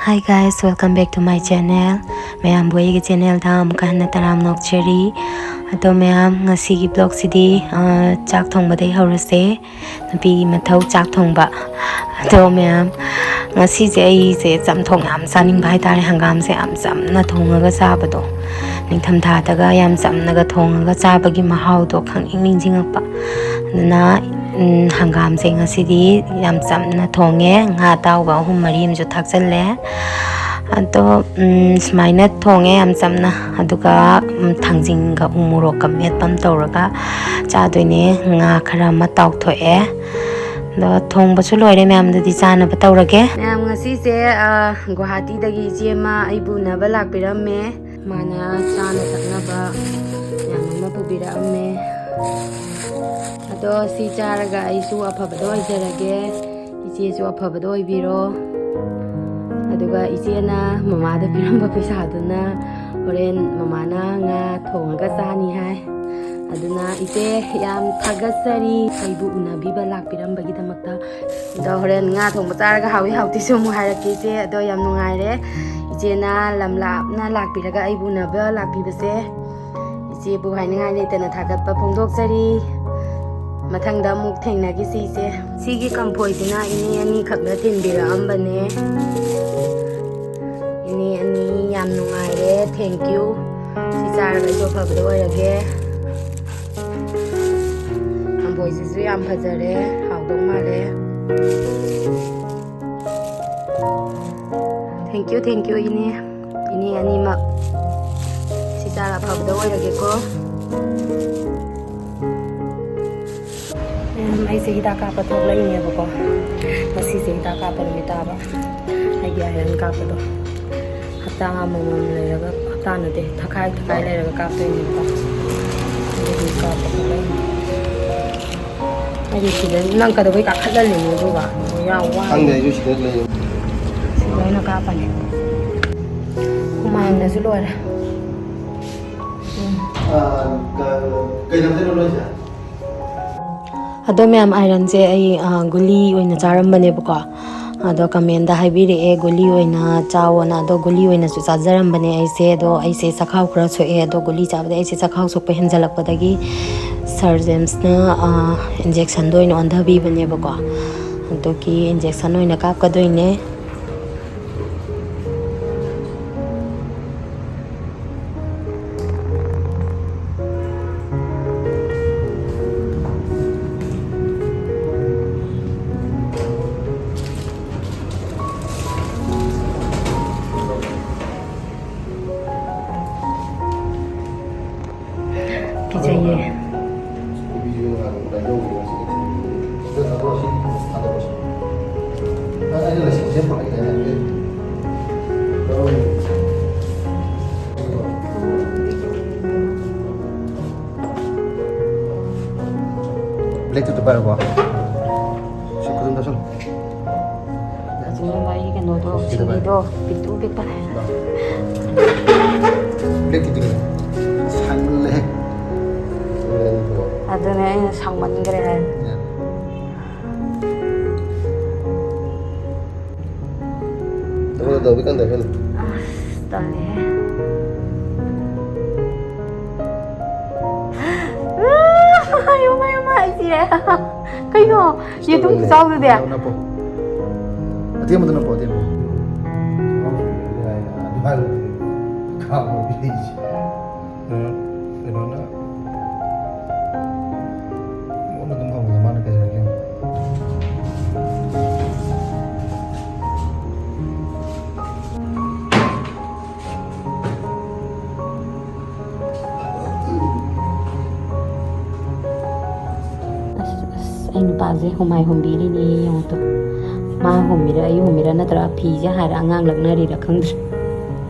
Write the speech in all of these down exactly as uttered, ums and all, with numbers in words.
Hi guys, welcome back to my channel. ꯃꯌꯥꯝꯕꯨ ꯑꯩꯒꯤ ꯆꯦꯅꯦꯜꯗ ꯑꯃꯨꯛꯀ ꯍꯟꯅ ꯇꯔꯥꯝꯅ ꯑꯣꯛꯆꯔꯤ꯫ ꯑꯗꯣ ꯃꯌꯥꯝ, ꯉꯁꯤꯒꯤ ꯕ꯭ꯂꯣꯛꯁꯤꯗꯤ, ꯑ, ꯆꯥꯛ ꯊꯣꯡꯕꯗꯩ ꯍꯧꯔꯁꯦ꯫ ꯅꯨꯄꯤꯒꯤ ꯃꯊꯧ ꯆꯥꯛ ꯊꯣꯡꯕ꯫ ꯑꯗꯣ ꯃꯌꯥꯝ, ꯉꯁꯤꯁꯦ ꯑꯩꯁꯦ ꯆꯝꯊꯣꯡ ꯌꯥꯝ ꯆꯥꯅꯤꯡꯕ ꯍꯥꯏꯇꯥꯔꯦ꯫ ꯍꯪꯒꯥꯝꯁꯦ ꯌꯥꯝ ꯆꯝꯅ ꯊꯣꯡꯉꯒ ꯆꯥꯕꯗꯣ, ꯅꯤꯡꯊꯝꯊꯥꯗꯒ ꯌꯥꯝ ꯆꯝꯅꯒ ꯊꯣꯡꯉꯒ ꯆꯥꯕꯒꯤ ꯃꯍꯥꯎꯗꯣ ꯈꯪꯅꯤꯡ ꯅꯤꯡꯁꯤꯡꯉꯛꯄ꯫ ꯑꯗꯨꯅ, ꯎꯝ, ꯍꯪꯒꯥꯝꯁꯦ ꯉꯁꯤꯗꯤ ꯌꯥꯝ ꯆꯝꯅ ꯊꯣꯡꯉꯦ꯫ ꯉꯥ ꯑꯇꯥꯎꯕ ꯑꯍꯨꯝ ꯃꯔꯤ ꯑꯃꯁꯨ ꯊꯥꯛꯆꯜꯂꯦ꯫ ꯑꯗꯣ, ꯎꯝ, ꯁꯨꯃꯥꯏꯅ ꯊꯣꯡꯉꯦ ꯌꯥꯝ ꯆꯝꯅ꯫ ꯑꯗꯨꯒ, ꯎꯝ, ꯊꯥꯡꯖꯤꯡꯒ ꯎ ꯃꯣꯔꯣꯛꯀ ꯃꯦꯠꯄ ꯑꯃ ꯇꯧꯔꯒ ꯆꯥꯗꯣꯏꯅꯦ꯫ ꯉꯥ ꯈꯔ ꯑꯃ ꯇꯥꯎꯊꯣꯛꯑꯦ꯫ ꯑꯗꯣ ꯊꯣꯡꯕꯁꯨ ꯂꯣꯏꯔꯦ, ꯃꯌꯥꯝꯗꯗꯤ ꯆꯥꯅꯕ ꯇꯧꯔꯒꯦ꯫ ꯃꯌꯥꯝ, ꯉꯁꯤꯁꯦ, ꯑ, ꯒꯨꯋꯥꯍꯥꯇꯤꯗꯒꯤ ꯏꯆꯦ ꯑꯃ ꯑꯩꯕꯨ ꯎꯅꯕ ꯂꯥꯛꯄꯤꯔꯝꯃꯦ꯫ ꯃꯥꯅ ꯆꯥꯅ ꯊꯛꯅꯕ ꯃꯌꯥꯝ ꯑꯃ ꯄꯨꯕꯤꯔꯛꯑꯝꯃꯦ꯫ ꯑꯗꯣ ꯁꯤ ꯆꯥꯔꯒ ꯑꯩꯁꯨ ꯑꯐꯕꯗ ꯑꯣꯏꯖꯔꯒꯦ, ꯏꯆꯦꯁꯨ ꯑꯐꯕꯗ ꯑꯣꯏꯕꯤꯔꯣ꯫ ꯑꯗꯨꯒ ꯏꯆꯦꯅ ꯃꯃꯥꯗ ꯄꯤꯔꯝꯕ ꯄꯩꯁꯥꯗꯨꯅ ꯍꯣꯔꯦꯟ ꯃꯃꯥꯅ ꯉꯥ ꯊꯣꯡꯉꯒ ꯆꯥꯅꯤ ꯍꯥꯏ꯫ ꯑꯗꯨꯅ ꯏꯆꯦ, ꯌꯥꯝ ꯊꯥꯒꯠꯆꯔꯤ ꯑꯩꯕꯨ ꯎꯅꯕꯤꯕ ꯂꯥꯛꯄꯤꯔꯝꯕꯒꯤꯗꯃꯛꯇ꯫ ꯑꯗꯣ ꯍꯣꯔꯦꯟ ꯉꯥ ꯊꯣꯡꯕ ꯆꯥꯔꯒ ꯍꯥꯎꯏ ꯍꯥꯎꯇꯦꯁꯨ ꯑꯃꯨꯛ ꯍꯥꯏꯔꯛꯀꯦ ꯏꯆꯦ꯫ ꯑꯗꯣ ꯌꯥꯝ ꯅꯨꯡꯉꯥꯏꯔꯦ ꯏꯆꯦꯅ ꯂꯝ ꯂꯥꯞꯅ ꯂꯥꯛꯄꯤꯔꯒ ꯑꯩꯕꯨ ꯎꯅꯕ ꯂꯥꯛꯄꯤꯕꯁꯦ꯫ ꯏꯆꯦꯕꯨ ꯍꯥꯏꯅꯤꯡꯉꯥꯏ ꯂꯩꯇꯅ ꯊꯥꯒꯠꯄ ꯐꯣꯡꯗꯣꯛꯆꯔꯤ꯫ ꯃꯊꯪꯗ ꯑꯃꯨꯛ ꯊꯦꯡꯅꯈꯤꯁꯤ ꯏꯆꯦ꯫ ꯁꯤꯒꯤ ꯀꯝꯐꯣꯏꯁꯤꯅ ꯏꯅꯦ ꯑꯅꯤꯈꯛꯅ ꯊꯤꯟꯕꯤꯔꯛꯑꯝꯕꯅꯦ꯫ ꯏꯅꯦ ꯑꯅꯤ, ꯌꯥꯝ ꯅꯨꯡꯉꯥꯏꯔꯦ, thank you꯫ ꯁꯤ ꯆꯥꯔꯒ ꯑꯩꯁꯨ ꯑꯐꯕꯗ ꯑꯣꯏꯔꯒꯦ꯫ ꯀꯝꯐꯣꯏꯁꯤꯁꯨ ꯌꯥꯝ ꯐꯖꯔꯦ, ꯍꯥꯎꯗꯧ ꯃꯥꯜꯂꯦ꯫ Thank you, thank you, ꯏꯅꯦ꯫ ꯏꯅꯦ ꯑꯅꯤꯃꯛ ꯁꯤ ꯆꯥꯔ ꯑꯐꯕꯗ ꯑꯣꯏꯔꯒꯦꯀꯣ꯫ ꯃꯌꯥꯝ, ꯑꯩꯁꯦ ꯍꯤꯗꯥꯛ ꯀꯥꯞꯄ ꯊꯣꯛꯂꯛꯏꯅꯦꯕꯀꯣ꯫ ꯉꯁꯤꯁꯦ ꯍꯤꯗꯥꯛ ꯀꯥꯞꯄ ꯅꯨꯃꯤꯠ ꯇꯥꯕ꯫ ꯑꯩꯒꯤ ꯑꯥꯏꯔꯟ ꯀꯥꯞꯄꯗꯣ ꯍꯞꯇꯥ ꯑꯃꯃꯝ ꯂꯩꯔꯒ, ꯍꯞꯇꯥ ꯅꯠꯇꯦ, ꯊꯈꯥꯏ ꯊꯈꯥꯏ ꯂꯩꯔꯒ ꯀꯥꯞꯇꯣꯏꯅꯦꯕꯀꯣ꯫ ꯑꯗꯨꯒꯤ ꯀꯥꯞꯄ ꯊꯣꯛꯂꯛꯏꯅꯦ꯫ ꯑꯩꯗꯤ ꯁꯤꯗ ꯅꯪ ꯀꯩꯗꯧꯕꯩ ꯀꯥꯈꯠꯍꯜꯂꯤꯅꯣ ꯑꯗꯨꯒ? ꯌꯥꯝ ꯋꯥꯏ꯫ ꯈꯪꯗꯦ, ꯑꯩꯁꯨ ꯁꯤꯗ ꯂꯩ꯫ ꯁꯤꯗ ꯑꯣꯏꯅ ꯀꯥꯞꯄꯅꯤ꯫ ꯍꯨꯃꯥꯡꯅꯁꯨ ꯂꯣꯏꯔꯦ꯫ ꯎꯝ꯫ ꯑꯥ, ꯀ-, ꯀꯩ ꯂꯝꯗꯩꯅꯣ ꯅꯣꯏꯁꯦ? ꯑꯗꯣ ꯃꯌꯥꯝ, ꯑꯥꯏꯔꯟꯁꯦ ꯑꯩ, ꯑꯥ, ꯒꯨꯂꯤ ꯑꯣꯏꯅ ꯆꯥꯔꯝꯕꯅꯦꯕꯀꯣ꯫ ꯑꯗꯣ ꯀꯃꯦꯟꯗ ꯍꯥꯏꯕꯤꯔꯛꯑꯦ ꯒꯨꯂꯤ ꯑꯣꯏꯅ ꯆꯥꯎꯑꯣꯅ꯫ ꯑꯗꯣ ꯒꯨꯂꯤ ꯑꯣꯏꯅꯁꯨ ꯆꯥꯖꯔꯝꯕꯅꯦ ꯑꯩꯁꯦ꯫ ꯑꯗꯣ ꯑꯩꯁꯦ ꯆꯈꯥꯎ ꯈꯔ ꯁꯣꯛꯑꯦ꯫ ꯑꯗꯣ ꯒꯨꯂꯤ ꯆꯥꯕꯗ ꯑꯩꯁꯦ ꯆꯈꯥꯎ ꯁꯣꯛꯄ ꯍꯦꯟꯖꯜꯂꯛꯄꯗꯒꯤ ꯁꯥꯔ ꯖꯦꯝꯁꯅ, ꯑ, ꯏꯟꯖꯦꯛꯁꯟꯗ ꯑꯣꯏꯅ ꯑꯣꯟꯊꯕꯤꯕꯅꯦꯕꯀꯣ꯫ ꯑꯗꯨꯒꯤ ꯏꯟꯖꯦꯛꯁꯟ ꯑꯣꯏꯅ ꯀꯥꯞꯀꯗꯣꯏꯅꯦ꯫ ꯀꯤꯖꯩꯌꯦ꯫ ꯕ꯭ꯂꯦꯛꯇꯨꯗ ꯄꯥꯏꯔꯣꯀꯣ꯫ ꯁꯤ ꯈꯨꯗꯨꯝ ꯇꯥꯁꯜꯂꯨ꯫ ꯍꯧꯖꯤꯛ ꯃꯥꯒꯤ ꯀꯩꯅꯣꯗꯣ, ꯁꯤꯗ ꯄꯥꯏꯔꯣ꯫ ꯁꯤꯡꯂꯤꯗꯣ ꯄꯤꯛꯇ꯭ꯔꯨ ꯄꯤꯛꯄꯅꯦ꯫ ꯕ꯭ꯂꯦꯛꯇꯨꯗꯤ ꯀꯩꯅꯣ? ꯁꯥꯡꯃꯜꯂꯦꯍꯦ꯫ ꯑꯗꯨꯅꯦ ꯑꯩꯅ ꯁꯥꯡꯃꯟꯈ꯭ꯔꯦ ꯍꯥꯏ꯫ ꯌꯥꯔꯦ꯫ ꯑꯃꯗ ꯇꯧꯕꯤ ꯀꯥꯟꯗ ꯀꯩꯅꯣ? ꯑꯁ, ꯇꯜꯂꯦꯍꯦ꯫ ꯑꯌꯣ, ꯃꯥ, ꯌꯣ, ꯃꯥ, ꯑꯩ ꯁꯤꯔꯦ꯫ ꯀꯩꯅꯣ? ꯌꯦꯇꯨꯝ ꯈꯨꯆꯥꯎꯗꯨꯗꯤ? ꯅꯞꯄꯣ, ꯅꯞꯄꯣ꯫ ꯑꯇꯦꯟꯕꯗꯣ ꯅꯞꯄꯣ, ꯑꯇꯦꯟꯕꯗꯣ꯫ ꯀꯩꯅꯣ, ꯀꯩꯅꯣꯅ ꯃꯉꯣꯟꯗ ꯑꯗꯨꯝ ꯍꯪꯉꯨꯗ, ꯃꯥꯅ ꯀꯩꯗꯧꯔꯒꯦ ꯌꯦꯡꯉꯨ꯫ ꯑꯁ, ꯑꯁ, ꯑꯩ ꯅꯨꯄꯥꯁꯦ ꯍꯨꯃꯥꯏ ꯍꯨꯝꯕꯤꯔꯤꯅꯦ ꯌꯦꯡꯉꯨ ꯇꯨ꯫ ꯃꯥ ꯍꯨꯝꯃꯤꯔ, ꯑꯩ ꯍꯨꯝꯃꯤꯔ, ꯅꯠꯇ꯭ꯔꯒ ꯐꯤꯁꯦ ꯍꯥꯏꯔ ꯑꯉꯥꯡ ꯂꯛꯅꯔꯤꯔ ꯈꯪꯗ꯭ꯔꯦ꯫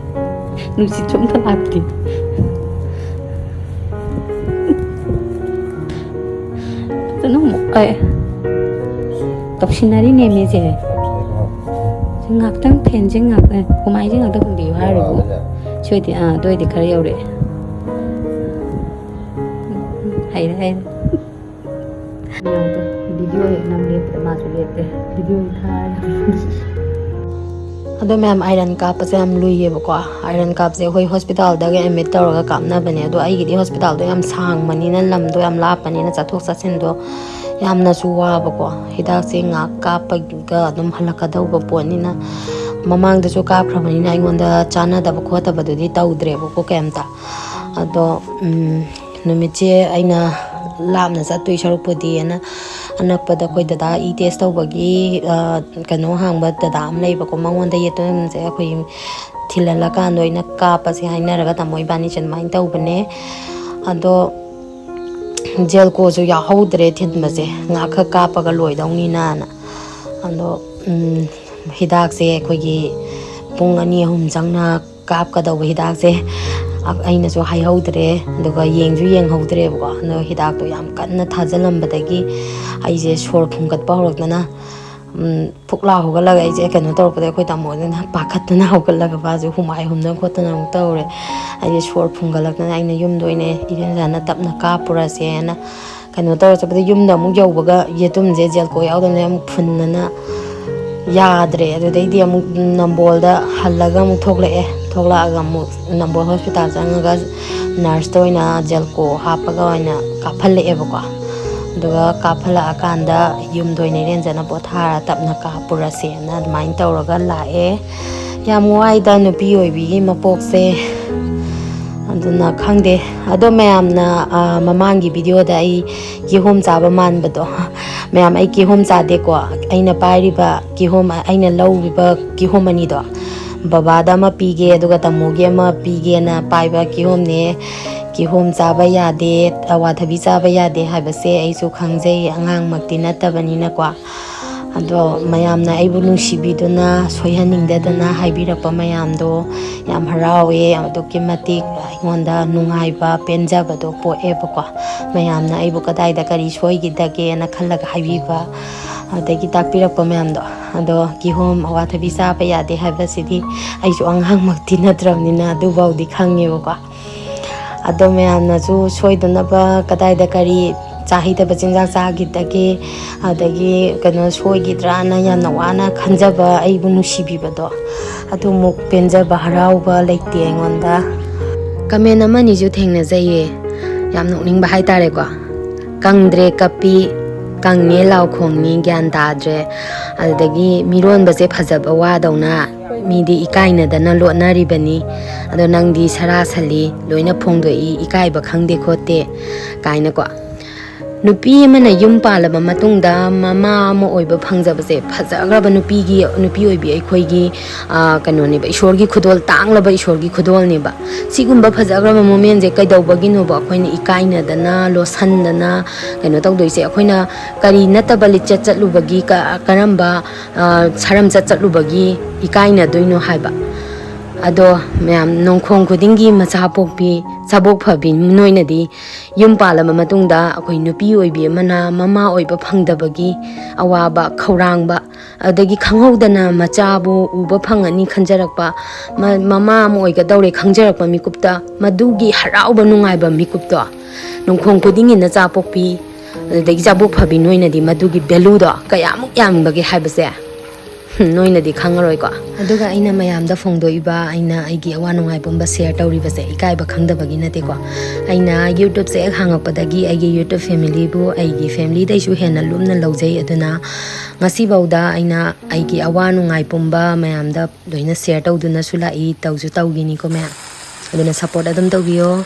ꯅꯨꯡꯁꯤꯠꯁꯨ ꯑꯝꯇ ꯂꯥꯛꯇꯦ꯫ ꯐꯖꯅ ꯑꯃꯨꯛ, ꯑꯦ, ꯇꯧꯁꯤꯟꯅꯔꯤꯅꯦꯃꯤ ꯁꯦ꯫ ꯁꯤ ꯉꯥꯛꯇꯪ, ꯐꯦꯟꯁꯦ ꯉꯥꯛꯇꯪ, ꯍꯨꯃꯥꯏꯁꯦ ꯉꯥꯛꯇꯪ ꯍꯨꯝꯕꯤꯌꯨ ꯍꯥꯏꯔꯤꯕꯨ꯫ ꯁꯤ ꯑꯣꯏꯗꯤ, ꯑꯥ, ꯑꯗꯨ ꯑꯣꯏꯗꯤ ꯈꯔ ꯌꯧꯔꯛꯑꯦ꯫ ꯍꯩꯔꯦ, ꯍꯩꯔꯦ꯫ ꯃꯌꯥꯝꯗꯣ ꯚꯤꯗꯤꯑꯣ ꯍꯦꯛ ꯅꯝ ꯂꯦꯞꯄꯗ ꯃꯥꯁꯨ ꯂꯦꯞꯄꯦ꯫ ꯚꯤꯗꯤꯑꯣ ꯊꯥꯔꯦ꯫ ꯑꯗꯣ ꯃꯌꯥꯝ, ꯑꯥꯏꯔꯟ ꯀꯥꯞꯄꯁꯦ ꯌꯥꯝ ꯂꯨꯏꯌꯦꯕꯀꯣ꯫ ꯑꯥꯏꯔꯟ ꯀꯥꯞꯄꯁꯦ ꯑꯩꯈꯣꯏ ꯍꯣꯁꯄꯤꯇꯥꯜꯗꯒ ꯑꯦꯗꯃꯤꯠ ꯇꯧꯔꯒ ꯀꯥꯞꯅꯕꯅꯦ꯫ ꯑꯗꯣ ꯑꯩꯒꯤꯗꯤ ꯍꯣꯁꯄꯤꯇꯥꯜꯗꯣ ꯌꯥꯝ ꯁꯥꯡꯕꯅꯤꯅ, ꯂꯝꯗꯣ ꯌꯥꯝ ꯂꯥꯞꯄꯅꯤꯅ, ꯆꯠꯊꯣꯛ ꯆꯠꯁꯤꯟꯗꯣ ꯌꯥꯝꯅꯁꯨ ꯋꯥꯕꯀꯣ꯫ ꯍꯤꯗꯥꯛꯁꯦ ꯉꯥꯏꯍꯥꯛ ꯀꯥꯞꯄꯒ ꯑꯗꯨꯝ ꯍꯜꯂꯛꯀꯗꯧꯕ ꯄꯣꯠꯅꯤꯅ, ꯃꯃꯥꯡꯗꯁꯨ ꯀꯥꯞꯈ꯭ꯔꯕꯅꯤꯅ ꯑꯩꯉꯣꯟꯗ ꯆꯥꯟꯅꯗꯕ ꯈꯣꯠꯇꯕꯗꯨꯗꯤ ꯇꯧꯗ꯭ꯔꯦꯕꯀꯣ ꯀꯩꯝꯇ꯫ ꯑꯗꯣ ꯎꯝ, ꯅꯨꯃꯤꯠꯁꯦ ꯑꯩꯅ ꯂꯥꯞꯅ ꯆꯠꯇꯣꯏ ꯁꯔꯨꯛꯄꯨꯗꯤꯅ ꯑꯅꯛꯄꯗ ꯑꯩꯈꯣꯏ ꯗꯗꯥ ꯏ ꯇꯦꯁ ꯇꯧꯕꯒꯤ, ꯑ, ꯀꯩꯅꯣ ꯍꯥꯡꯕ ꯗꯗꯥ ꯑꯃ ꯂꯩꯕꯀꯣ, ꯃꯉꯣꯟꯗ ꯌꯦꯇꯨꯝꯁꯦ ꯑꯩꯈꯣꯏ ꯊꯤꯜꯍꯜꯂꯀꯥꯟꯗ ꯑꯣꯏꯅ ꯀꯥꯞꯄꯁꯦ ꯍꯥꯏꯅꯔꯒ ꯇꯥꯃꯣ ꯏꯕꯥꯅꯤꯁꯦ ꯑꯗꯨꯃꯥꯏꯅ ꯇꯧꯕꯅꯦ꯫ ꯑꯗꯣ ꯖꯦꯜꯀꯣꯁꯨ ꯌꯥꯎꯍꯧꯗ꯭ꯔꯦ ꯊꯤꯟꯕꯁꯦ, ꯉꯥꯏꯍꯥꯛꯈꯛ ꯀꯥꯞꯄꯒ ꯂꯣꯏꯗꯧꯅꯤꯅꯅ꯫ ꯑꯗꯣ ꯎꯝ, ꯍꯤꯗꯥꯛꯁꯦ ꯑꯩꯈꯣꯏꯒꯤ ꯄꯨꯡ ꯑꯅꯤ ꯑꯍꯨꯝ ꯆꯪꯅ ꯀꯥꯞꯀꯗꯧꯕ ꯍꯤꯗꯥꯛꯁꯦ ꯑ-, ꯑꯩꯅꯁꯨ ꯍꯥꯏꯍꯧꯗ꯭ꯔꯦ, ꯑꯗꯨꯒ ꯌꯦꯡꯁꯨ ꯌꯦꯡꯍꯧꯗ꯭ꯔꯦꯕꯀꯣ꯫ ꯑꯗꯣ ꯍꯤꯗꯥꯛꯇꯣ ꯌꯥꯝ ꯀꯟꯅ ꯊꯥꯖꯤꯜꯂꯝꯕꯗꯒꯤ ꯑꯩꯁꯦ ꯁꯣꯔ ꯐꯨꯟꯒꯠꯄ ꯍꯧꯔꯛꯇꯅ, ꯎꯝ, ꯐꯨꯛ ꯂꯥꯎ ꯍꯧꯒꯠꯂꯒ ꯑꯩꯁꯦ ꯀꯩꯅꯣ ꯇꯧꯔꯛꯄꯗ ꯑꯩꯈꯣꯏ ꯇꯥꯃꯣꯗꯨꯅ ꯄꯥꯈꯠꯇꯅ ꯍꯧꯒꯠꯂꯒ ꯃꯥꯁꯦ ꯍꯨꯃꯥꯏ ꯍꯨꯝꯗꯅ ꯈꯣꯠꯇꯅ ꯑꯃꯨꯛ ꯇꯧꯔꯦ꯫ ꯑꯩꯁꯦ ꯁꯣꯔ ꯐꯨꯟꯒꯠꯂꯛꯇꯅ ꯑꯩꯅ ꯌꯨꯝꯗ ꯑꯣꯏꯅ ꯏꯔꯦꯟꯖꯅ ꯇꯞꯅ ꯀꯥꯞꯄꯨꯔꯁꯦꯅ ꯀꯩꯅꯣ ꯇꯧꯔ ꯆꯠꯄꯗ, ꯌꯨꯝꯗ ꯑꯃꯨꯛ ꯌꯧꯕꯒ ꯌꯦꯇꯨꯝꯁꯦ ꯖꯦꯜꯀꯣ ꯌꯥꯎꯗꯅ ꯌꯥꯝ ꯐꯨꯟꯅꯅ ꯌꯥꯗ꯭ꯔꯦ꯫ ꯑꯗꯨꯗꯩꯗꯤ ꯑꯃꯨꯛ ꯅꯝꯕꯣꯜꯗ ꯍꯜꯂꯒ ꯑꯃꯨꯛ ꯊꯣꯛꯂꯛꯑꯦ꯫ ꯊꯣꯛꯂꯛꯑꯒ ꯑꯃꯨꯛ ꯅꯝꯕꯣꯜ ꯍꯣꯁꯄꯤꯇꯥꯜ ꯆꯪꯉꯒ ꯅꯔꯁꯇ ꯑꯣꯏꯅ ꯖꯦꯜꯀꯣ ꯍꯥꯞꯄꯒ ꯑꯣꯏꯅ ꯀꯥꯞꯍꯜꯂꯛꯑꯦꯕꯀꯣ꯫ ꯑꯗꯨꯒ ꯀꯥꯞꯍꯜꯂꯛꯑꯀꯥꯟꯗ ꯌꯨꯝꯗ ꯑꯣꯏꯅ ꯏꯔꯦꯟꯖꯅ ꯄꯣꯊꯥꯔ ꯇꯞꯅ ꯀꯥꯞꯄꯨꯔꯁꯦꯅ ꯑꯗꯨꯃꯥꯏꯅ ꯇꯧꯔꯒ ꯂꯥꯛꯑꯦ꯫ ꯌꯥꯝ ꯋꯥꯏꯗ ꯅꯨꯄꯤ ꯑꯣꯏꯕꯤꯒꯤ ꯃꯄꯣꯛꯁꯦ꯫ ꯑꯗꯨꯅ ꯈꯪꯗꯦ꯫ ꯑꯗꯣ ꯃꯌꯥꯝꯅ, ꯑ, ꯃꯃꯥꯡꯒꯤ ꯚꯤꯗꯤꯑꯣꯗ ꯑꯩ ꯀꯤꯍꯣꯝ ꯆꯥꯕ ꯃꯥꯟꯕꯗꯣ, ꯃꯌꯥꯝ, ꯑꯩ ꯀꯤꯍꯣꯝ ꯆꯥꯗꯦꯀꯣ꯫ ꯑꯩꯅ ꯄꯥꯏꯔꯤꯕ ꯀꯤꯍꯣꯝ, ꯑꯩꯅ ꯂꯧꯔꯤꯕ ꯀꯤꯍꯣꯝ ꯑꯅꯤꯗꯣ, ꯕꯕꯥꯗ ꯑꯃ ꯄꯤꯒꯦ ꯑꯗꯨꯒ ꯇꯥꯃꯣꯒꯤ ꯑꯃ ꯄꯤꯒꯦꯅ ꯄꯥꯏꯕ ꯀꯤꯍꯣꯝꯅꯦ꯫ ꯀꯤꯍꯣꯝ ꯆꯥꯕ ꯌꯥꯗꯦ, ꯑꯋꯥꯊꯕꯤ ꯆꯥꯕ ꯌꯥꯗꯦ ꯍꯥꯏꯕꯁꯦ ꯑꯩꯁꯨ ꯈꯪꯖꯩ, ꯑꯉꯥꯡꯃꯛꯇꯤ ꯅꯠꯇꯕꯅꯤꯅꯀꯣ꯫ ꯑꯗꯣ ꯃꯌꯥꯝꯅ ꯑꯩꯕꯨ ꯅꯨꯡꯁꯤꯕꯤꯗꯨꯅ, ꯁꯣꯏꯍꯟꯅꯤꯡꯗꯗꯅ ꯍꯥꯏꯕꯤꯔꯛꯄ ꯃꯌꯥꯝꯗꯣ ꯌꯥꯝ ꯍꯔꯥꯎꯋꯦ꯫ ꯑꯗꯨꯛꯀꯤ ꯃꯇꯤꯛ ꯑꯩꯉꯣꯟꯗ ꯅꯨꯡꯉꯥꯏꯕ, ꯄꯦꯟꯖꯕꯗꯣ ꯄꯣꯛꯑꯦꯕꯀꯣ꯫ ꯃꯌꯥꯝꯅ ꯑꯩꯕꯨ ꯀꯗꯥꯏꯗ ꯀꯔꯤ ꯁꯣꯏꯈꯤꯗꯒꯦꯅ ꯈꯜꯂꯒ ꯍꯥꯏꯕꯤꯕ, ꯑꯗꯒꯤ ꯇꯥꯛꯄꯤꯔꯛꯄ ꯃꯌꯥꯝꯗꯣ꯫ ꯑꯗꯣ ꯀꯤꯍꯣꯝ, ꯑꯋꯥꯊꯕꯤ ꯆꯥꯕ ꯌꯥꯗꯦ ꯍꯥꯏꯕꯁꯤꯗꯤ ꯑꯩꯁꯨ ꯑꯉꯥꯡꯃꯛꯇꯤ ꯅꯠꯇ꯭ꯔꯕꯅꯤꯅ ꯑꯗꯨꯐꯥꯎꯗꯤ ꯈꯪꯉꯦꯕꯀꯣ꯫ ꯑꯗꯣ ꯃꯌꯥꯝꯅꯁꯨ ꯁꯣꯏꯗꯅꯕ ꯀꯗꯥꯏꯗ ꯀꯔꯤ ꯆꯥ ꯍꯩꯇꯕ ꯆꯤꯟꯖꯥꯛ ꯆꯥꯈꯤꯗꯒꯦ, ꯑꯗꯒꯤ ꯀꯩꯅꯣ ꯁꯣꯏꯈꯤꯗ꯭ꯔꯥꯅ ꯌꯥꯝꯅ ꯋꯥꯅ ꯈꯟꯖꯕ, ꯑꯩꯕꯨ ꯅꯨꯡꯁꯤꯕꯤꯕꯗꯣ, ꯑꯗꯨꯃꯨꯛ ꯄꯦꯟꯖꯕ ꯍꯔꯥꯎꯕ ꯂꯩꯇꯦ ꯑꯩꯉꯣꯟꯗ꯫ ꯀꯃꯦꯟ ꯑꯃꯅꯤꯁꯨ ꯊꯦꯡꯅꯖꯩꯌꯦ, ꯌꯥꯝ ꯅꯣꯛꯅꯤꯡꯕ ꯍꯥꯏꯇꯥꯔꯦꯀꯣ꯫ "ꯀꯪꯗ꯭ꯔꯦ ꯀꯞꯄꯤ, ꯀꯪꯉꯦ ꯂꯥꯎ ꯈꯣꯡꯉꯤ, ꯒ꯭ꯌꯥꯟ ꯇꯥꯗ꯭ꯔꯦ, ꯑꯗꯨꯗꯒꯤ ꯃꯤꯔꯣꯟꯕꯁꯦ ꯐꯖꯕ ꯋꯥꯗꯧꯅ ꯃꯤꯗꯤ ꯏꯀꯥꯏꯅꯗꯅ ꯂꯣꯠꯅꯔꯤꯕꯅꯤ, ꯑꯗꯣ ꯅꯪꯗꯤ ꯁꯔꯥ ꯁꯂꯤ ꯂꯣꯏꯅ ꯐꯣꯡꯗꯣꯛꯏ, ꯏꯀꯥꯏꯕ ꯈꯪꯗꯦ ꯈꯣꯠꯇꯦ" ꯀꯥꯏꯅꯀꯣ꯫ ꯅꯨꯄꯤ ꯑꯃꯅ ꯌꯨꯝ ꯄꯥꯜꯂꯕ ꯃꯇꯨꯡꯗ ꯃꯃꯥ ꯑꯃ ꯑꯣꯏꯕ ꯐꯪꯖꯕꯁꯦ ꯐꯖꯈ꯭ꯔꯕ ꯅꯨꯄꯤꯒꯤ, ꯅꯨꯄꯤ ꯑꯣꯏꯕꯤ ꯑꯩꯈꯣꯏꯒꯤ, ꯑ, ꯀꯩꯅꯣꯅꯦꯕ, ꯏꯁꯣꯔꯒꯤ ꯈꯨꯗꯣꯜ, ꯇꯥꯡꯂꯕ ꯏꯁꯣꯔꯒꯤ ꯈꯨꯗꯣꯜꯅꯦꯕ꯫ ꯁꯤꯒꯨꯝꯕ ꯐꯖꯈ꯭ꯔꯕ ꯃꯣꯃꯦꯟꯁꯦ ꯀꯩꯗꯧꯕꯒꯤꯅꯣꯕ ꯑꯩꯈꯣꯏꯅ ꯏꯀꯥꯏꯅꯗꯅ, ꯂꯣꯠꯁꯟꯗꯅ ꯀꯩꯅꯣ ꯇꯧꯗꯣꯏꯁꯦ? ꯑꯩꯈꯣꯏꯅ ꯀꯔꯤ ꯅꯠꯇꯕ ꯂꯤꯆꯠ ꯆꯠꯂꯨꯕꯒꯤ, ꯀ-, ꯀꯔꯝꯕ, ꯑ, ꯁꯔꯝꯆꯠ ꯆꯠꯂꯨꯕꯒꯤ ꯏꯀꯥꯏꯅꯗꯣꯏꯅꯣ ꯍꯥꯏꯕ? ꯑꯗꯣ ꯃꯌꯥꯝ, ꯅꯣꯡꯈꯣꯡ ꯈꯨꯗꯤꯡꯒꯤ ꯃꯆꯥ ꯄꯣꯛꯄꯤ, ꯆꯥꯕꯣꯛ ꯐꯕꯤ ꯅꯣꯏꯅꯗꯤ ꯌꯨꯝ ꯄꯥꯜꯂꯕ ꯃꯇꯨꯡꯗ ꯑꯩꯈꯣꯏ ꯅꯨꯄꯤ ꯑꯣꯏꯕꯤ ꯑꯃꯅ ꯃꯃꯥ ꯑꯣꯏꯕ ꯐꯪꯗꯕꯒꯤ ꯑꯋꯥꯕ, ꯈꯧꯔꯥꯡꯕ, ꯑꯗꯒꯤ ꯈꯪꯍꯧꯗꯅ ꯃꯆꯥꯕꯨ ꯎꯕ ꯐꯪꯉꯅꯤ ꯈꯟꯖꯔꯛꯄ, ꯃ-, ꯃꯃꯥ ꯑꯃ ꯑꯣꯏꯒꯗꯧꯔꯦ ꯈꯪꯖꯔꯛꯄ ꯃꯤꯀꯨꯞꯇ, ꯃꯗꯨꯒꯤ ꯍꯔꯥꯎꯕ ꯅꯨꯡꯉꯥꯏꯕ ꯃꯤꯀꯨꯞꯇꯣ, ꯅꯣꯡꯈꯣꯡ ꯈꯨꯗꯤꯡꯒꯤ ꯅꯆꯥ ꯄꯣꯛꯄꯤ, ꯑꯗꯨꯗꯒꯤ ꯆꯥꯕꯣꯛ ꯐꯕꯤ ꯅꯣꯏꯅꯗꯤ ꯃꯗꯨꯒꯤ ꯚꯦꯂꯨꯗꯣ ꯀꯌꯥꯃꯨꯛ ꯌꯥꯝꯕꯒꯦ ꯍꯥꯏꯕꯁꯦ, ꯍꯝ, ꯅꯣꯏꯅꯗꯤ ꯈꯪꯉꯔꯣꯏꯀꯣ꯫ ꯑꯗꯨꯒ ꯑꯩꯅ ꯃꯌꯥꯝꯗ ꯐꯣꯡꯗꯣꯛꯏꯕ, ꯑꯩꯅ ꯑꯩꯒꯤ ꯑꯋꯥ ꯅꯨꯡꯉꯥꯏ ꯄꯨꯝꯕ ꯁꯤꯌꯔ ꯇꯧꯔꯤꯕꯁꯦ ꯏꯀꯥꯏꯕ ꯈꯪꯗꯕꯒꯤ ꯅꯠꯇꯦꯀꯣ꯫ ꯑꯩꯅ ꯌꯨꯇ꯭ꯌꯨꯕꯁꯦ ꯍꯦꯛ ꯍꯥꯡꯉꯛꯄꯗꯒꯤ ꯑꯩꯒꯤ ꯌꯨꯇ꯭ꯌꯨꯕ ꯐꯦꯃꯤꯂꯤꯕꯨ ꯑꯩꯒꯤ ꯐꯦꯃꯤꯂꯤꯗꯩꯁꯨ ꯍꯦꯟꯅ ꯂꯨꯝꯅ ꯂꯧꯖꯩ꯫ ꯑꯗꯨꯅ ꯉꯁꯤꯐꯥꯎꯗ ꯑꯩꯅ ꯑꯩꯒꯤ ꯑꯋꯥ ꯅꯨꯡꯉꯥꯏ ꯄꯨꯝꯕ ꯃꯌꯥꯝꯗ ꯂꯣꯏꯅ ꯁꯤꯌꯔ ꯇꯧꯗꯨꯅꯁꯨ ꯂꯥꯛꯏ, ꯇꯧꯁꯨ ꯇꯧꯈꯤꯅꯤꯀꯣ ꯃꯌꯥꯝ꯫ ꯑꯗꯨꯅ ꯁꯞꯄꯣꯔꯠ ꯑꯗꯨꯝ ꯇꯧꯕꯤꯌꯣ꯫